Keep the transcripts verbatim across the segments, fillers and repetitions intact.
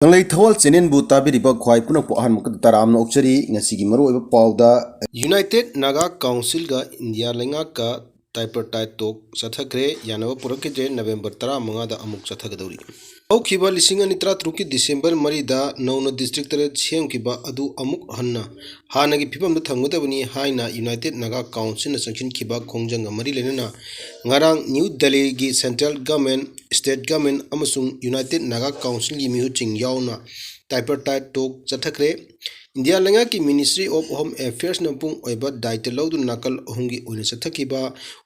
ꯀꯪꯂꯩ ꯊꯋꯥꯜ ꯆꯦꯅꯦꯜꯕꯨ ꯇꯥꯕꯤꯔꯤꯕ ꯈ꯭ꯋꯥꯏ ꯄꯨꯝꯅꯃꯛꯄꯨ ꯑꯍꯥꯟꯕ ꯃꯛꯇꯗ ꯇꯔꯥꯝꯅ ꯑꯣꯛꯆꯔꯤ꯫ ꯉꯁꯤꯒꯤ ꯃꯔꯨꯑꯣꯏꯕ ꯄꯥꯎꯗ, United Naga Councilꯒ ꯏꯟꯗꯤꯌꯥ ꯂꯩꯉꯥꯛꯀ tripartite talk ꯆꯠꯊꯈ꯭ꯔꯦ, ꯌꯥꯅꯕ ꯄꯨꯔꯛꯈꯤꯗ꯭ꯔꯦ, ꯅꯕꯦꯝꯕꯔ ꯇꯔꯥꯃꯉꯥꯗ ꯑꯃꯨꯛ ꯆꯠꯊꯒꯗꯧꯔꯤ꯫ ꯍꯧꯈꯤꯕ ꯂꯤꯁꯤꯡ ꯑꯅꯤ ꯇꯔꯥꯇꯔꯨꯛꯀꯤ ꯗꯤꯁꯦꯝꯕꯔ ꯃꯔꯤꯗ ꯅꯧꯅ district ꯇꯔꯦꯠ ꯁꯦꯝꯈꯤꯕ ꯑꯗꯨ ꯑꯃꯨꯛ ꯍꯟꯅ ꯍꯥꯟꯅꯒꯤ ꯐꯤꯕꯝꯗ ꯊꯝꯒꯗꯕꯅꯤ ꯍꯥꯏꯅ United Naga Councilꯅ ꯆꯪꯁꯤꯟꯈꯤꯕ ꯈꯣꯡꯖꯪꯒ ꯃꯔꯤ ꯂꯩꯅꯅ ꯉꯔꯥꯡ ꯅ꯭ꯌꯨ ꯗꯦꯜꯂꯤꯒꯤ central government, state government ꯑꯃꯁꯨꯡ United Naga Councilꯒꯤ ꯃꯤꯍꯨꯠꯁꯤꯡ ꯌꯥꯎꯅ tripartite talk ꯆꯠꯊꯈ꯭ꯔꯦ꯫ ꯏꯟꯗꯤꯌꯥ ꯂꯩꯉꯥꯛꯀꯤ Ministry of Home Affairsꯅ ꯃꯄꯨꯡ ꯑꯣꯏꯕ ꯗꯥꯏꯇ ꯂꯧꯗꯨꯅ ꯅꯥꯀꯜ ꯑꯍꯨꯝꯒꯤ ꯑꯣꯏꯅ ꯆꯠꯊꯈꯤꯕ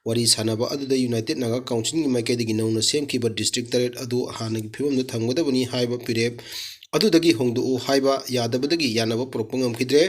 ꯋꯥꯔꯤ ꯁꯥꯟꯅꯕ ꯑꯗꯨꯗ United Naga Councilꯒꯤ ꯃꯥꯏꯀꯩꯗꯒꯤ ꯅꯧꯅ ꯁꯦꯝꯈꯤꯕ district ꯇꯔꯦꯠ ꯑꯗꯨ ꯍꯥꯟꯅꯒꯤ ꯐꯤꯕꯝꯗ ꯊꯝꯒꯗꯕꯅꯤ ꯍꯥꯏꯕ ꯐꯤꯔꯦꯞ ꯑꯗꯨꯗꯒꯤ ꯍꯣꯡꯗꯣꯛꯎ ꯍꯥꯏꯕ ꯌꯥꯗꯕꯗꯒꯤ ꯌꯥꯅꯕ ꯄꯨꯔꯛꯄ ꯉꯝꯈꯤꯗ꯭ꯔꯦ꯫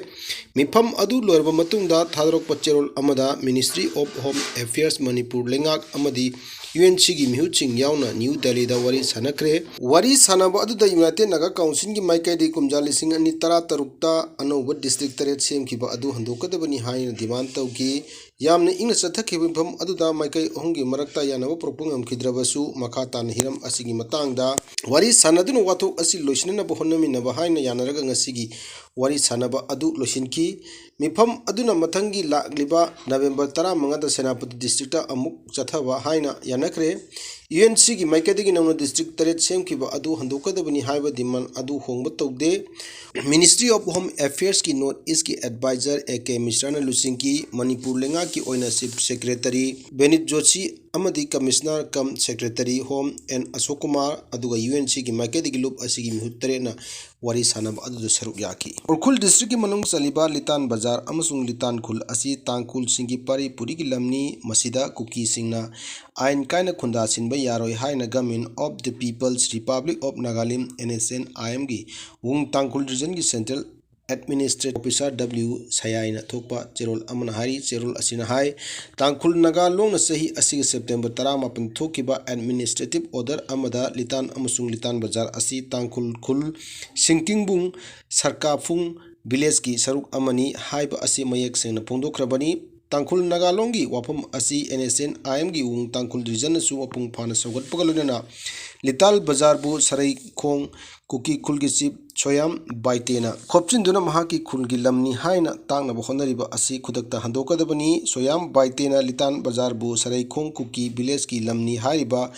ꯃꯤꯐꯝ ꯑꯗꯨ ꯂꯣꯏꯔꯕ ꯃꯇꯨꯡꯗ ꯊꯥꯗꯣꯔꯛꯄ ꯆꯦꯔꯣꯜ ꯑꯃꯗ Ministry of Home Affairs, Manipur ꯂꯩꯉꯥꯛ ꯑꯃꯗꯤ UNCꯒꯤ ꯃꯤꯍꯨꯠꯁꯤꯡ ꯌꯥꯎꯅ ꯅ꯭ꯌꯨ ꯗꯦꯜꯂꯤꯗ ꯋꯥꯔꯤ ꯁꯥꯟꯅꯈ꯭ꯔꯦ꯫ ꯋꯥꯔꯤ ꯁꯥꯟꯅꯕ ꯑꯗꯨꯗ United Naga Councilꯒꯤ ꯃꯥꯏꯀꯩꯗꯒꯤ ꯀꯨꯝꯖꯥ ꯂꯤꯁꯤꯡ ꯑꯅꯤ ꯇꯔꯥꯇꯔꯨꯛꯇ ꯑꯅꯧꯕ district ꯇꯔꯦꯠ ꯁꯦꯝꯈꯤꯕ ꯑꯗꯨ ꯍꯟꯗꯣꯛꯀꯗꯕꯅꯤ ꯍꯥꯏꯅ demand ꯇꯧꯈꯤ꯫ ꯌꯥꯝꯅ ꯏꯪꯅ ꯆꯠꯊꯈꯤꯕ ꯃꯤꯐꯝ ꯑꯗꯨꯗ ꯃꯥꯏꯀꯩ ꯑꯍꯨꯝꯒꯤ ꯃꯔꯛꯇ ꯌꯥꯅꯕ ꯄꯨꯔꯛꯄ ꯉꯝꯈꯤꯗ꯭ꯔꯕꯁꯨ, ꯃꯈꯥ ꯇꯥꯅ ꯍꯤꯔꯝ ꯑꯁꯤꯒꯤ ꯃꯇꯥꯡꯗ ꯋꯥꯔꯤ ꯁꯥꯟꯅꯗꯨꯅ ꯋꯥꯊꯣꯛ ꯑꯁꯤ ꯂꯣꯏꯁꯤꯟꯅꯅꯕ ꯍꯣꯠꯅꯃꯤꯟꯅꯕ ꯍꯥꯏꯅ ꯌꯥꯅꯔꯒ ꯉꯁꯤꯒꯤ ꯋꯥꯔꯤ ꯁꯥꯟꯅꯕ ꯑꯗꯨ ꯂꯣꯏꯁꯤꯟꯈꯤ꯫ ꯃꯤꯐꯝ ꯑꯗꯨꯅ ꯃꯊꯪꯒꯤ ꯂꯥꯛꯂꯤꯕ ꯅꯕꯦꯝꯕꯔ ꯇꯔꯥꯃꯉꯥꯗ ꯁꯦꯅꯥꯄꯇꯤ districtꯇ ꯑꯃꯨꯛ ꯆꯠꯊꯕ ꯍꯥꯏꯅ ꯌꯥꯅꯈ꯭ꯔꯦ꯫ UNCꯒꯤ ꯃꯥꯏꯀꯩꯗꯒꯤ ꯅꯧꯅ district ꯇꯔꯦꯠ ꯁꯦꯝꯈꯤꯕ ꯑꯗꯨ ꯍꯟꯗꯣꯛꯀꯗꯕꯅꯤ ꯍꯥꯏꯕ demand ꯑꯗꯨ ꯍꯣꯡꯕ ꯇꯧꯗꯦ꯫ Ministry of Home Affairsꯀꯤ North Eastꯀꯤ advisor A K ꯃꯤꯁ꯭ꯔꯥꯅ ꯂꯨꯆꯤꯡꯈꯤ꯫ Manipur ꯂꯩꯉꯥꯛꯀꯤ ꯑꯣꯏꯅ Chief Secretary ꯕꯦꯅꯤꯠ ꯖꯣꯁꯤ ꯑꯃꯗꯤ Commissioner cum Secretary Home N ꯑꯁꯣꯛ ꯀꯨꯃꯥꯔ, ꯑꯗꯨꯒ UNCꯒꯤ ꯃꯥꯏꯀꯩꯗꯒꯤ ꯂꯨꯞ ꯑꯁꯤꯒꯤ ꯃꯤꯍꯨꯠ ꯇꯔꯦꯠꯅ ꯋꯥꯔꯤ ꯁꯥꯟꯅꯕ ꯑꯗꯨꯗ ꯁꯔꯨꯛ ꯌꯥꯈꯤ꯫ ꯎꯈ꯭ꯔꯨꯜ districtꯀꯤ ꯃꯅꯨꯡ ꯆꯜꯂꯤꯕ ꯂꯤꯇꯥꯟ ꯕꯖꯥꯔ ꯑꯃꯁꯨꯡ ꯂꯤꯇꯥꯟ ꯈꯨꯜ ꯑꯁꯤ ꯇꯥꯡꯈꯨꯜꯁꯤꯡꯒꯤ ꯄꯥꯔꯤ ꯄꯨꯔꯤꯒꯤ ꯂꯝꯅꯤ꯫ ꯃꯁꯤꯗ ꯀꯨꯀꯤꯁꯤꯡꯅ ꯑꯥꯏꯟ ꯀꯥꯏꯅ ꯈꯨꯟꯗꯥ ꯁꯤꯟꯕ ꯌꯥꯔꯣꯏ ꯍꯥꯏꯅ Government of the People's Republic of Nagaland, NSNIMꯒꯤ ꯋꯨꯡ Tangkhul Regionꯒꯤ Central Administrative Officer W ꯁꯌꯥꯏꯅ ꯊꯣꯛꯄ ꯆꯦꯔꯣꯜ ꯑꯃꯅ ꯍꯥꯏꯔꯤ꯫ ꯆꯦꯔꯣꯜ ꯑꯁꯤꯅ ꯍꯥꯏ, ꯇꯥꯡꯈꯨꯜ ꯅꯥꯒꯥ ꯂꯣꯟꯅ ꯆꯍꯤ ꯑꯁꯤꯒꯤ September ꯇꯔꯥꯃꯥꯄꯟ ꯊꯣꯛꯈꯤꯕ administrative order ꯑꯃꯗ ꯂꯤꯇꯥꯟ ꯑꯃꯁꯨꯡ ꯂꯤꯇꯥꯟ ꯕꯖꯥꯔ ꯑꯁꯤ ꯇꯥꯡꯈꯨꯜ ꯈꯨꯜ ꯁꯤꯡꯀꯤꯡꯕꯨꯡ ꯁꯔꯀꯥꯐꯨꯡ villageꯀꯤ ꯁꯔꯨꯛ ꯑꯃꯅꯤ ꯍꯥꯏꯕ ꯑꯁꯤ ꯃꯌꯦꯛ ꯁꯦꯡꯅ ꯐꯣꯡꯗꯣꯛꯈ꯭ꯔꯕꯅꯤ꯫ ꯇꯥꯡꯈꯨꯜ ꯅꯥꯒꯥ ꯂꯣꯟꯒꯤ ꯋꯥꯐꯝ ꯑꯁꯤ NSCN-IMꯒꯤ ꯋꯨꯡ ꯇꯥꯡꯈꯨꯜ regionꯅꯁꯨ ꯃꯄꯨꯡ ꯐꯥꯅ ꯁꯧꯒꯠꯄꯒ ꯂꯣꯏꯅꯅ ꯂꯤꯇꯥꯟ ꯕꯖꯥꯔꯕꯨ ꯁꯔꯩꯈꯣꯡ ꯀꯨꯀꯤ ꯈꯨꯜꯒꯤ chief ꯁꯣꯌꯥꯝ ꯕꯥꯏꯇꯦꯅ ꯈꯣꯞꯆꯤꯟꯗꯨꯅ ꯃꯍꯥꯛꯀꯤ ꯈꯨꯜꯒꯤ ꯂꯝꯅꯤ ꯍꯥꯏꯅ ꯇꯥꯛꯅꯕ ꯍꯣꯠꯅꯔꯤꯕ ꯑꯁꯤ ꯈꯨꯗꯛꯇ ꯍꯟꯗꯣꯛꯀꯗꯕꯅꯤ꯫ ꯁꯣꯌꯥꯝ ꯕꯥꯏꯇꯦꯅ ꯂꯤꯇꯥꯟ ꯕꯖꯥꯔꯕꯨ ꯁꯔꯩꯈꯣꯡ ꯀꯨꯀꯤ villageꯀꯤ ꯂꯝꯅꯤ ꯍꯥꯏꯔꯤꯕ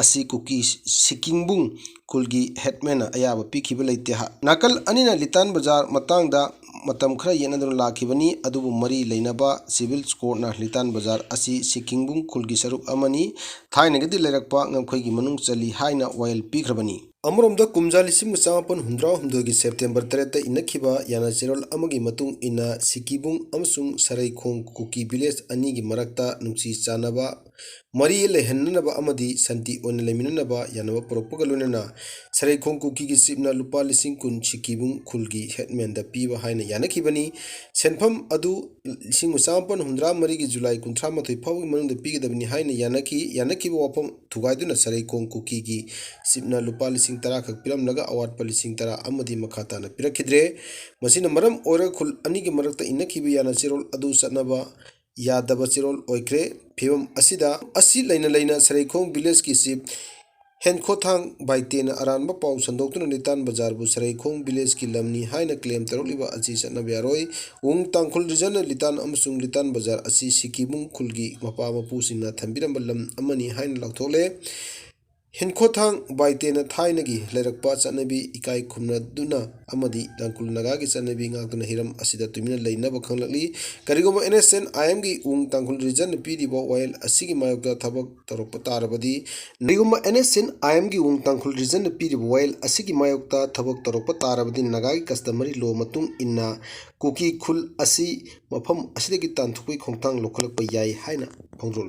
ꯑꯁꯤ ꯀꯨꯀꯤ ꯁꯤꯀꯤꯡꯕꯨꯡ ꯈꯨꯜꯒꯤ headmanꯅ ꯑꯌꯥꯕ ꯄꯤꯈꯤꯕ ꯂꯩꯇꯦ꯫ ꯅꯥꯀꯜ ꯑꯅꯤꯅ ꯂꯤꯇꯥꯟ ꯕꯖꯥꯔ ꯃꯇꯥꯡꯗ ꯃꯇꯝ ꯈꯔ ꯌꯦꯠꯅꯗꯨꯅ ꯂꯥꯛꯈꯤꯕꯅꯤ, ꯑꯗꯨꯕꯨ ꯃꯔꯤ ꯂꯩꯅꯕ civil courtꯅ ꯂꯤꯇꯥꯟ ꯕꯖꯥꯔ ꯑꯁꯤ ꯁꯤꯀꯤꯡꯕꯨꯡ ꯈꯨꯜꯒꯤ ꯁꯔꯨꯛ ꯑꯃꯅꯤ, ꯊꯥꯏꯅꯒꯗꯤ ꯂꯩꯔꯛꯄ ꯉꯝꯈꯩꯒꯤ ꯃꯅꯨꯡ ꯆꯜꯂꯤ ꯍꯥꯏꯅ ꯋꯥꯌꯦꯜ ꯄꯤꯈ꯭ꯔꯕꯅꯤ꯫ ꯑꯃꯔꯣꯝꯗ, ꯀꯨꯝꯖꯥ ꯂꯤꯁꯤꯡ ꯑꯃ ꯆꯃꯥꯄꯟ ꯍꯨꯝꯗ꯭ꯔꯥ ꯍꯨꯝꯗꯣꯏꯒꯤ September ꯇꯔꯦꯠꯇ ꯏꯅꯈꯤꯕ ꯌꯥꯅ ꯆꯦꯔꯣꯜ ꯑꯃꯒꯤ ꯃꯇꯨꯡ ꯏꯟꯅ ꯁꯤꯀꯤꯕꯨꯡ ꯑꯃꯁꯨꯡ ꯁꯔꯩꯈꯣꯡ ꯀꯨꯀꯤ village ꯑꯅꯤꯒꯤ ꯃꯔꯛꯇ ꯅꯨꯡꯁꯤ ꯆꯥꯟꯅꯕ ꯃꯔꯤ ꯂꯩꯍꯟꯅꯅꯕ ꯑꯃꯗꯤ ꯁꯥꯟꯇꯤ ꯑꯣꯏꯅ ꯂꯩꯃꯤꯟꯅꯅꯕ ꯌꯥꯅꯕ ꯄꯨꯔꯛꯄꯒ ꯂꯣꯏꯅꯅ ꯁꯔꯩꯈꯣꯡ ꯀꯨꯀꯤꯒꯤ chiefꯅ ꯂꯨꯄꯥ ꯂꯤꯁꯤꯡ ꯀꯨꯟ ꯁꯤꯀꯤꯕꯨꯡ ꯈꯨꯜꯒꯤ headmanꯗ ꯄꯤꯕ ꯍꯥꯏꯅ ꯌꯥꯅꯈꯤꯕꯅꯤ꯫ ꯁꯦꯟꯐꯝ ꯑꯗꯨ ꯂꯤꯁꯤꯡ ꯑꯃ ꯆꯃꯥꯄꯟ ꯍꯨꯝꯗ꯭ꯔꯥ ꯃꯔꯤꯒꯤ July ꯀꯨꯟꯊ꯭ꯔꯥ ꯃꯥꯊꯣꯏ ꯐꯥꯎꯕꯒꯤ ꯃꯅꯨꯡꯗ ꯄꯤꯒꯗꯕꯅꯤ ꯍꯥꯏꯅ ꯌꯥꯅꯈꯤ꯫ ꯌꯥꯅꯈꯤꯕ ꯋꯥꯐꯝ ꯊꯨꯒꯥꯏꯗꯨꯅ ꯁꯔꯩꯈꯣꯡ ꯀꯨꯀꯤꯒꯤ chiefꯅ ꯂꯨꯄꯥ ꯂꯤꯁꯤꯡ ꯇꯔꯥ ꯈꯛ ꯄꯤꯔꯝꯂꯒ ꯑꯋꯥꯠꯄ ꯂꯤꯁꯤꯡ ꯇꯔꯥ ꯑꯃꯗꯤ ꯃꯈꯥ ꯇꯥꯅ ꯄꯤꯔꯛꯈꯤꯗ꯭ꯔꯦ꯫ ꯃꯁꯤꯅ ꯃꯔꯝ ꯑꯣꯏꯔꯒ ꯈꯨꯜ ꯑꯅꯤꯒꯤ ꯃꯔꯛꯇ ꯏꯟꯅꯈꯤꯕ ꯌꯥꯅ ꯆꯦꯔꯣꯜ ꯑꯗꯨ ꯆꯠꯅꯕ ꯌꯥꯗꯕ ꯆꯦꯔꯣꯜ ꯑꯣꯏꯈ꯭ꯔꯦ꯫ ꯐꯤꯕꯝ ꯑꯁꯤꯗ, ꯑꯁꯤ ꯂꯩꯅ ꯂꯩꯅ ꯁꯔꯩꯈꯣꯡ villageꯀꯤ chief ꯍꯦꯟꯈꯣꯊꯥꯡ ꯕꯥꯏꯇꯦꯅ ꯑꯔꯥꯟꯕ ꯄꯥꯎ ꯁꯟꯗꯣꯛꯇꯨꯅ ꯂꯤꯇꯥꯟ ꯕꯖꯥꯔꯕꯨ ꯁꯔꯩꯈꯣꯡ villageꯀꯤ ꯂꯝꯅꯤ ꯍꯥꯏꯅ claim ꯇꯧꯔꯛꯂꯤꯕ ꯑꯁꯤ ꯆꯠꯅꯕ ꯌꯥꯔꯣꯏ꯫ ꯋꯨꯡ ꯇꯥꯡꯈꯨꯜ regionꯅ ꯂꯤꯇꯥꯟ ꯑꯃꯁꯨꯡ ꯂꯤꯇꯥꯟ ꯕꯖꯥꯔ ꯑꯁꯤ ꯁꯤꯀꯤꯕꯨꯡ ꯈꯨꯜꯒꯤ ꯃꯄꯥ ꯃꯄꯨꯁꯤꯡꯅ ꯊꯝꯕꯤꯔꯝꯕ ꯂꯝ ꯑꯃꯅꯤ ꯍꯥꯏꯅ ꯂꯥꯎꯊꯣꯛꯂꯦ꯫ ꯍꯦꯟꯈꯣꯊꯥꯡ ꯕꯥꯏꯇꯦꯅ ꯊꯥꯏꯅꯒꯤ ꯂꯩꯔꯛꯄ ꯆꯠꯅꯕꯤ ꯏꯀꯥꯏ ꯈꯨꯝꯅꯗꯨꯅ ꯑꯃꯗꯤ ꯇꯥꯡꯈꯨꯜ ꯅꯥꯒꯥꯒꯤ ꯆꯠꯅꯕꯤ ꯉꯥꯛꯇꯨꯅ ꯍꯤꯔꯝ ꯑꯁꯤꯗ ꯇꯨꯃꯤꯟꯅ ꯂꯩꯅꯕ ꯈꯪꯂꯛꯂꯤ꯫ ꯀꯔꯤꯒꯨꯝꯕ NSCN-IMꯒꯤ ꯋꯨꯡ ꯇꯥꯡꯈꯨꯜ regionꯅ ꯄꯤꯔꯤꯕ ꯋꯥꯌꯦꯜ ꯑꯁꯤꯒꯤ ꯃꯥꯌꯣꯛꯇ ꯊꯕꯛ ꯇꯧꯔꯛꯄ ꯇꯥꯔꯕꯗꯤ, ꯀꯔꯤꯒꯨꯝꯕ NSCN-IMꯒꯤ ꯋꯨꯡ ꯇꯥꯡꯈꯨꯜ regionꯅ ꯄꯤꯔꯤꯕ ꯋꯥꯌꯦꯜ ꯑꯁꯤꯒꯤ ꯃꯥꯌꯣꯛꯇ ꯊꯕꯛ ꯇꯧꯔꯛꯄ ꯇꯥꯔꯕꯗꯤ ꯅꯥꯒꯥꯒꯤ customary law ꯃꯇꯨꯡ ꯏꯟꯅ ꯀꯨꯀꯤ ꯈꯨꯜ ꯑꯁꯤ ꯃꯐꯝ ꯑꯁꯤꯗꯒꯤ ꯇꯥꯟꯊꯣꯛꯄꯒꯤ ꯈꯣꯡꯊꯥꯡ ꯂꯧꯈꯠꯂꯛꯄ ꯌꯥꯏ ꯍꯥꯏꯅ ꯐꯣꯡꯗꯣꯛꯂꯤ꯫